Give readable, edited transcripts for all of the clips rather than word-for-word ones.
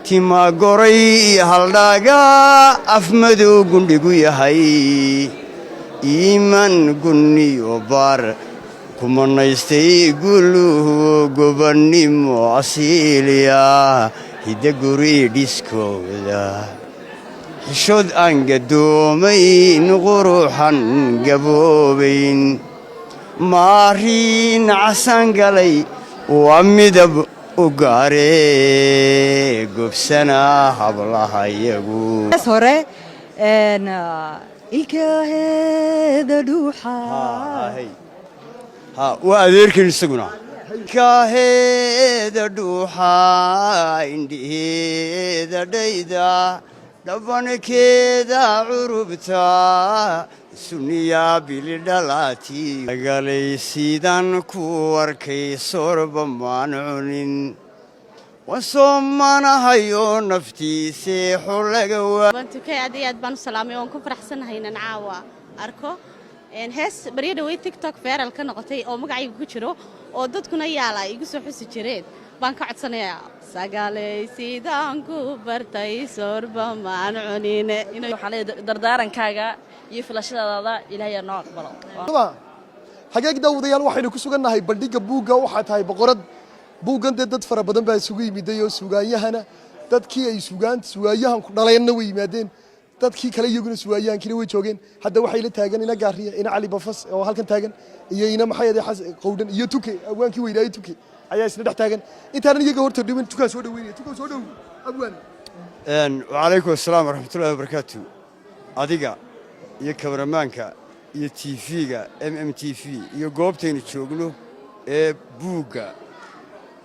Tima goray haldhaaga, afmadow gundhigu yahay, iiman gunniyo baar kumanaystay, guluhu gobannimo asiiliya, hidda guri dhiskooda, xishood aan gadoomayn, quruxan gaboobayn, maariin casan galay, waa midab u gaaree, gobsanaa hablahayagu. Hore ilkaheeda dhuuxa. Waa adeerkan isaguna. Kaaheeda dhuuxa, indhiheeda dhayda, dhabankeeda curubta, suniyaa bilidhalaati galay, sidaan ku arkay soorba maan cunin, waan soomanahayo naftiisee xolaga. Waan tukay, aad iyo aad baan u salaamay. Waan ku faraxsanahay inaan caawa arko hees baryo dhawey TikTok viral ka noqotay oo magacayga ku jiro oo dadkuna yaala igu soo xusi jireen baan ka codsanayaa. Sagaaley, sidaan ku bartay soorba maan cunine. Waxaan leeyahay, dardaarankaaga iyo filashadaada Ilaahay noo aqbalo. Xageeg daawadayaal, waxaynu ku sugannahay bandhigga buugga. Waxaa tahay boqorad buuggan. Dee dad fara badan baa isugu yimiday oo sugaanyahana, dadkii ay sugaan sugaanyahanku dhaleenna way yimaadeen, dadkii kale iyaguna sugaanyahankina way joogeen. Hadda waxay la taagan ina Gaariya, ina Cali Bafas oo halkan taagan, iyo ina maxay xas Qowdhan, iyo Tuke, abwaankii weynaaye Tuke ayaa isna dhex taagan. Intaanan iyaga horta dhimin, Tukaa soo dhaweynaya. Tuka, soo dhow abwaan. Wacalaykum assalaam waraxmatullahi wabarakaatu. Adiga iyo kamaramaanka iyo TV-ga MMTV iyo goobtaynu joogno ee buugga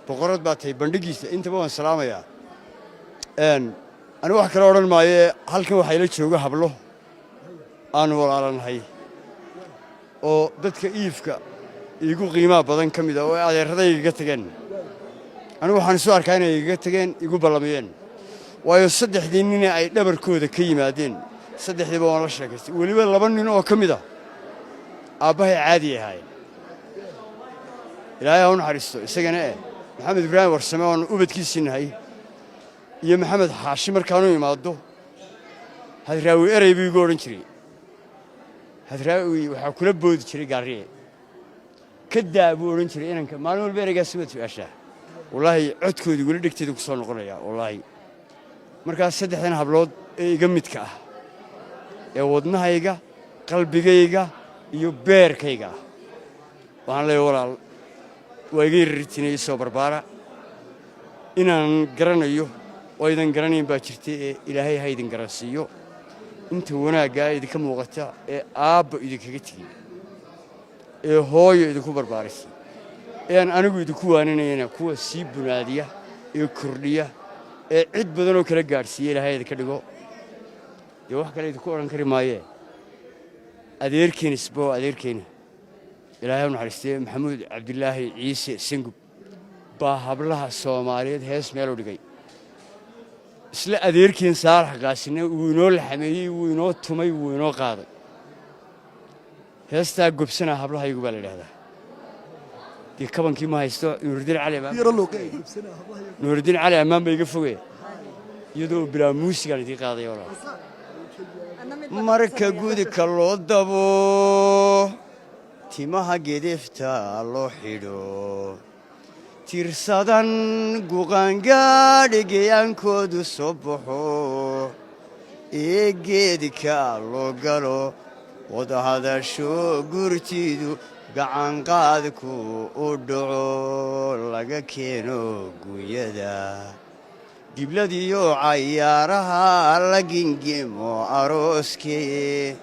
Boqorad baa tahay bandhiggiisa, intaba waan salaamayaa. Anigu wax kale odhan maayee, halkan waxaa ila jooga hablo aanu walaalanahay oo dadka iifka iigu qiimaha badan ka mida oo ay adeerraday igaga tageen. Anigu waxaan isu arkaa inay igaga tageen, igu ballamiyeen, waayo saddexdii nine ay dhabarkooda ka yimaadeen, saddexdiiba waan la sheekaystay. Weliba laba nin oo ka mid a aabbahay caadi ahaayeen, Ilaahay ha u naxariisto isagana, Maxamed Ibraahim Warsame oonu ubadkiisii nahay iyo Maxamed Xaashi. Markaanu imaaddo, Hadraawi erey buu igu odhan jiray. Hadraawi waxaa kula boodi jiray Gaariye. Ka daa buu odhan jiray inanka, maalin walba ereygaasi waad su'aashaa. Wallaahi codkoodii weli dhegteeda ku soo noqonaya, wallaahi. Markaas saddexdan hablood ee iga midka ah ee wadnahayga, qalbigayga iyo beerkayga ah, waxaan leeyahay, walaal, waa iga yararitinaya, soo barbaara. Inaan garanayo oo aydan garanayn baa jirta ee Ilaahay ha idin garansiiyo inta wanaaggaa idinka muuqata ee aabba idinkaga tegey, ee hooyo idinku barbaarisay, ee aan anigu idinku waaninayana, kuwa sii bunaadiya ee kordhiya ee cid badanoo kala gaadhsiiya Ilaahay idinka dhigo. Dee wax kale idinku odhan kari maayee, adeerkeen isbo, adeerkeena Ilaahay u naxariistee, Maxamuud Cabdilaahi Ciise Sangub, baa hablaha Soomaaliyeed hees meelu dhigay. Isla adeerkeen Saalax Qaasina wuu inoo laxameeyey, wuu inoo tumay, wuu inoo qaaday heestaa Gobsanaa Hablahaygu baa la yidhahdaa. Dee kabankii ma haysto. Nuuridiin Cali, Nuuridiin Cali ammaan ba iga foge, iyadoo bilaa muusigaan idiin qaaday walaal. Marka gudka loo dabo, timaha gedefta loo xidho, tirsadan guqaangaadhi, geyaankoodu soo baxo ee geedka loo galo, wadahadasho gurtidu gacanqaadku u dhaco, laga keeno gunyada gibladiyo cayaaraha, la gingimo arooskee,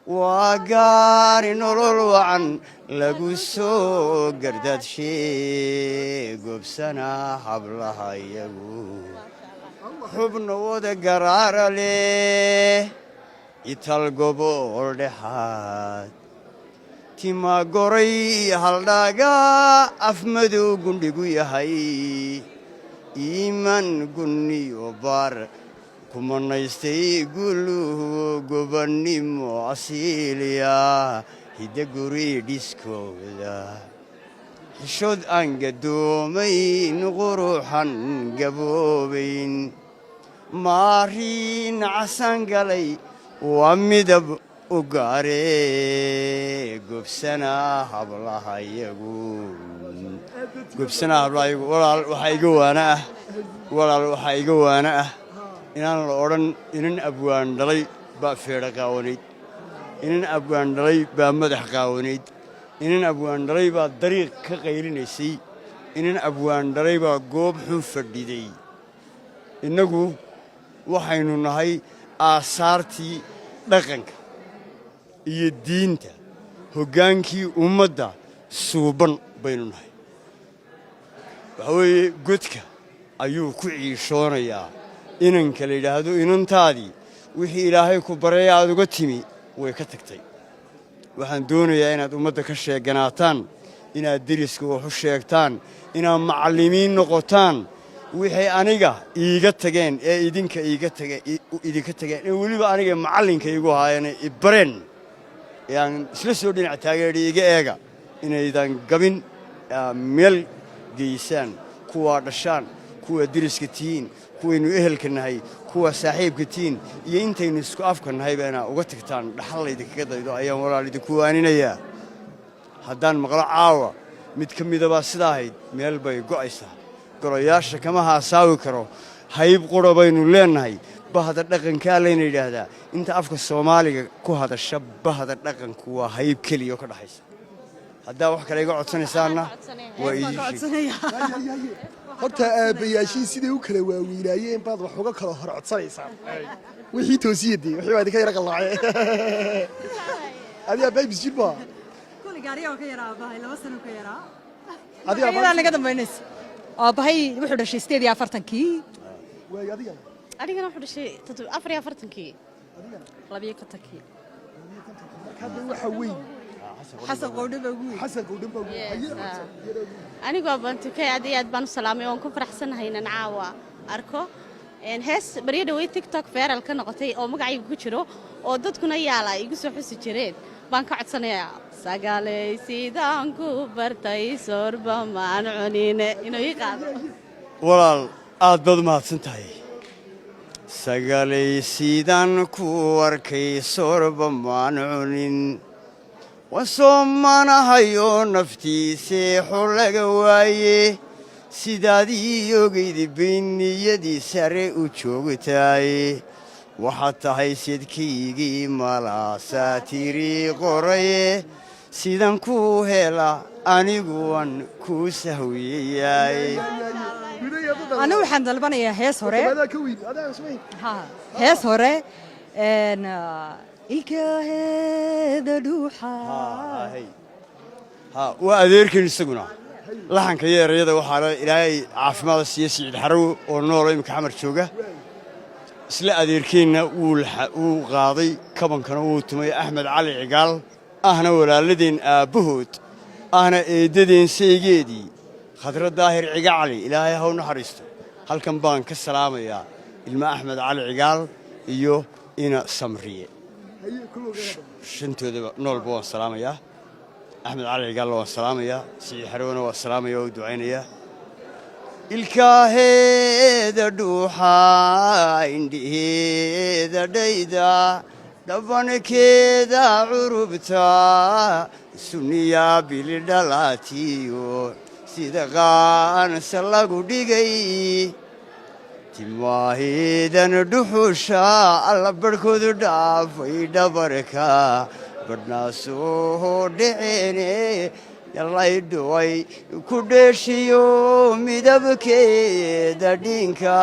waa gaari nolol wacan lagu soo gardaadshe, goobsana hablaha iyagu, xubno wada garaara leh, ital gobol dhexaad, tima goray haldhaaga, afmadow gundhigu yahay, iiman gunniyo baar kumanaystay, guluhu gobannimo asiiliya, hidda guri dhiskooda, xishood aan gadoomayn, quruxan gaboobayn. Maariin casan galay waa midab u gaare, gobsanaa hablahayagu, gobsanaa hablahayagu. Walaal, waxaa iga waana ah, walaal, waxaa iga waana ah inaan la odhan inan abwaan dhalay baa feedha qaawanayd, inan abwaan dhalay baa madax qaawanayd, inan abwaan dhalay baa dariiq ka qaylinaysay, inan abwaan dhalay baa goob xun fadhiday. Innagu waxaynu nahay aasaartii dhaqanka iyo diinta, hoggaankii ummadda suuban baynu nahay. Waxaa weeye, godka ayuu ku ciishoonayaa inanka la yidhaahdo inantaadii wixii Ilaahay ku baray aad uga timi way ka tagtay. Waxaan doonayaa inaad ummadda ka sheeganaataan, inaad deriska wax u sheegtaan, inaad macallimiin noqotaan. Wixii aniga iiga tageen ee idinka iiga tageen, idinka tageen, ee weliba aniga macallinka iigu ahaayeen, i bareen, ee aan isla soo dhinac taageedhi, iga eega inaydan gabin meel geysaan kuwaa dhashaan, kuwa deriska tihiin, kuwaynu ehelka nahay, kuwa saaxiibka tihiin iyo intaynu isku afka nahayba inaa uga tagtaan dhaxal laydinkaga daydo ayaan walaal idinku waaninayaa. Haddaan maqlo caawa mid ka midabaa sidaa ahayd, meel bay go'aysaa. Golayaasha kama haasaawi karo. Hayb qura baynu leennahay. Bahda dhaqankaa layna yidhaahdaa. Inta afka Soomaaliga ku hadasha, bahda dhaqanku waa hayb keliya oo ka dhaxaysa. Haddaa wax kale iga codsanaysaanna, waa idiin sheeg. Horta aabbayaashii siday u kala waaweynaayeen baad wax uga kala hor codsanaysaan. Wixii toosiya dee, wixii baa idinka yara qallaacay. Adi aabbahay bisjir baa. Kulli gaariga waa ka yaraa aabbahay, 2 sano ka yaraa. Adi Ayadaa naga dambaynaysa. Aabbahay wuxuu dhashay 48-kii. Waay, adigana? Anigana wuxuu dhashay 44-kii. 52-kii. Marka hadda waxa weyn Xasan Qowdhe baa ugu weyn. Xasan Qowdhan baa ugu weyn. Haye, codsan. Anigu waa Bantukay, aad iyo aad baan u salaamay. Waan ku faraxsanahay inaan caawa arko. Hees baryo dhawey TikTok viral ka noqotay oo magacayga ku jiro oo dadkuna yaala igu soo xusi jireen baan ka codsanayaa. Sagaaley sidaan ku bartay soorba maan cunine, inuu ii qaado. Walaal, aad baad u mahadsan tahay. Sagalay sidaan ku arkay soorba maan cunin, waan soomanahayo naftiisee xo laga waaye. Sidaad ii ogeyda bay niyadii sare u joogtaaye. Waxaad tahay sidkaygii malaasaa tiri qoraye. Sidan kuu hela anigu waan kuu sahwiyayaaye. Anigu waxaan dalbanayaa hees hore. Adaa ka weyn, adaa cusmayn. Ha, hees hore ilkaheeda dhuuxa. Ha, waa adeerkan isaguna laxanka iyo erayada waxaa le Ilaahay caafimaada siiya Siciid Xarawo oo noolo imika Xamar jooga. Isla adeerkeenna wuu qaaday, kabankana wuu tumay Axmed Cali Cigaal, ahna walaaladeen aabbahood, ahna eeddadeen saygeedii Khadra Daahir Ciga Cali, Ilaahay ha u naxariisto. Halkan baan ka salaamayaa ilma Axmed Cali Cigaal iyo ina Samriye, shantoodaba noolba waan salaamayaa. Axmed Cali Cigaalna waan salaamayaa, Siciid Xarowna waan salaamaya oo u ducaynayaa. Ilkaaheeda dhuuxa, indhiheeda dhayda, dhabankeeda curubta, suniyaa bilidhalaatiyo sida qaansa lagu dhigay, timaaheedan dhuxusha alla barhkoodu dhaafay dhabarka, badhnaa soo dhaceene yallaydhuway ku dheeshiyo midabkeeda dhinka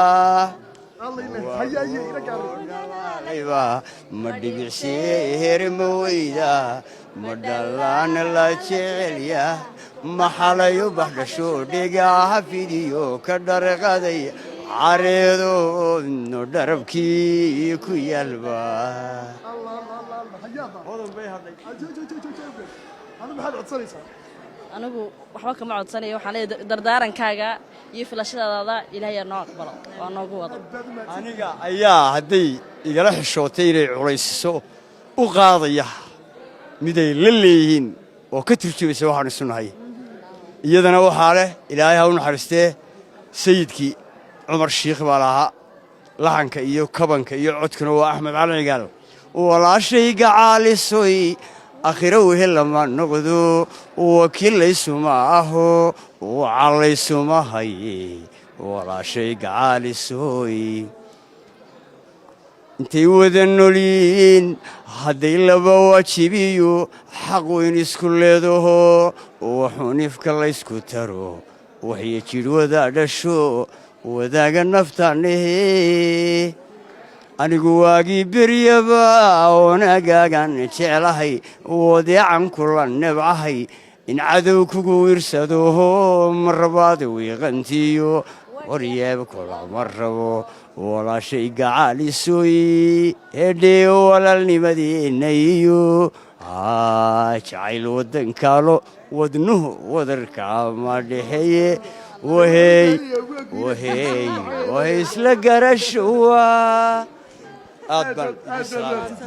ma dhibicseher ma weyda, ma dhallaan la jecelya, ma xalayo bax dhasho dhigaha fidiyo ka dharqaday careedo no dharabkii ku yaalba. Maxaad codsanaysaa? Anigu waxba kama codsanayo. Waxaan leeyahay dardaarankaaga iyo filashadaada Ilaahay noo aqbalo waa noogu wado. Aniga ayaa hadday igala xishootay inay culaysiso u qaadaya miday la leeyihiin oo ka turjumaysa waxaan isu nahay. Iyadana waxaa leh, Ilaahay ha u naxariistee, Sayidkii Cumar Shiikh baa lahaa. Laxanka iyo kabanka iyo codkuna waa Axmed Cali Cigaal. Walaashayga caalisoy, akhiro wehel lama noqdo, wakiilaysuma aho, wacalaysuma haye. Walaashayga caalisoy, intay wada nolyihiin hadday laba waajibiyo xaq weyn isku leedaho, waxunifka laysku taro, waxyo jidh wada dhasho, wadaaga naftaanahe. Anigu waagii beryaba wanaagaagan jeclahay, wadeecan kula nebcahay, in cadow kugu wiirsado marrabaad wiiqantiyo waryeeb kulama rabo. Walaashay gacaalisoy, hedhee walaalnimadeenna iyo jacayl waddankaalo wadnuhu wadarka ma dhexeeye. Wahey wahey wahey, isla garashowa aad baan idin salaamaya.